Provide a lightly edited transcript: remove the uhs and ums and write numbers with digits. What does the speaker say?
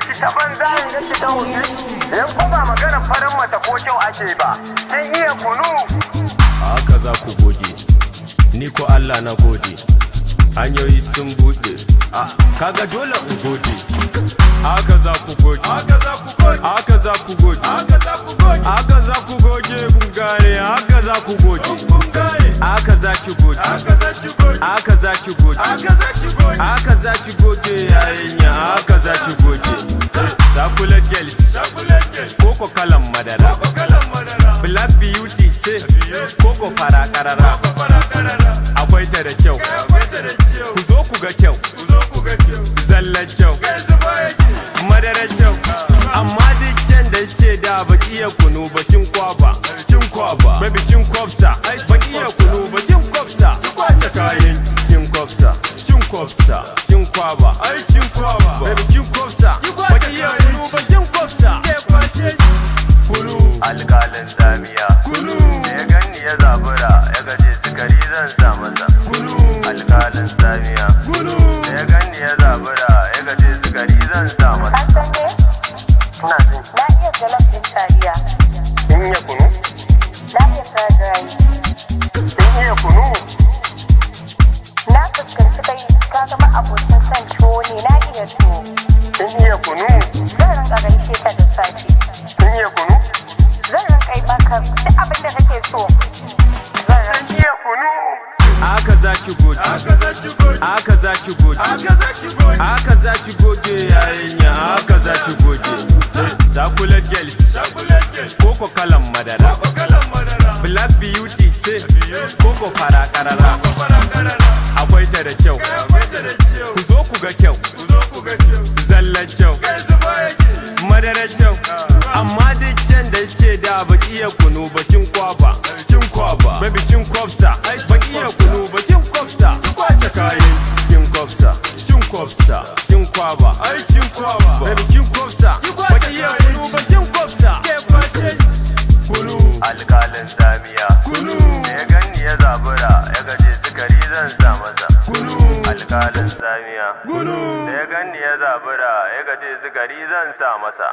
Ganki ta banza, in ganki ta wofi. Yan fa ba maganar farin mace ko kyau ake ba. Kin iya kunu? Haka za ku goge, ni ko Allah na gode, hanyoyi sun buɗe, kaga dole in gode. Haka za ku goge, haka za ku goge, haka za ku goge, haka za ku goge, haka za ku goge, kun gane, haka za ku goge, kun gane, haka za ki goge, haka za ki goge, haka za ki goge, haka za ki goge, haka za ki goge, yarinya, haka za ki goge. Chocolate girl, chocolate girl, koko kalan madara, koko kalan madara, black beauty ce, koko fara karara, akwai ta da kyau, ku zo ku ga kyau, zallan kyau, madarar kyau. Amma duk kyan da ke da, baki iya kunu bakin kwaba, kin kwaba, baby, kin kwafsa. Baki iya kunu bakin kwafsa, ki kwashe kayan, kin kwafsa, kin kwafsa, kin kwaba, ai kin kwaba, baby, kin kwafsa. Baki iya kunu bakin kwafsa, ke kwashe kunu. Alƙalin tsamiya. Kunu. Da ya ganni ya zabura, ya gaje sukari zan sa masa. Kunu. Alƙalin tsamiya. Kunu. Da ya ganni ya zabura, ya gaje sukari zan sa masa. Ka san me? Ina jin. Na iya jollof ɗin taliya. Kin iya kunu? Na iya fried rice. Kin iya kunu? Na fuskanci kai ka zama abokin son tuwo ne, na iya tuwo. Kin iya kunu? Zan rinka gaishe ka da safe. Kin iya kunu? Zan rinka yi maka duk abin da kake so. Zan rinka. Kin iya kunu? Haka za ki goge, haka za ki goge, haka za ki goge, haka za ki goge, haka za ki goge, yarinya, haka za ki goge. Chocolate girl, chocolate girl, koko kalan madara, koko kalan madara, black beauty ce, koko fara karara, akwai ta da kyau, ku zo ku ga kyau, zallan kyau, madarar kyau. Amma duk kyan da ke da, baki iya kunu bakin kwaba, kin kwaba, baby, kin kwafsa. Baki iya kunu bakin kwafsa, ki kwashe kayan, kin kwafsa, kin kwafsa, kin kwaba, ai kin kwaba, baby, kin kwafsa. Baki iya kunu bakin kwafsa, ke kwashe kunu. Alƙalin tsamiya. Kunu. Da ya ganni ya zabura, ya gaje sukari zan sa masa. Kunu. Alƙalin tsamiya. Kunu. Da ya ganni ya zabura, ya gaje sukari zan sa masa.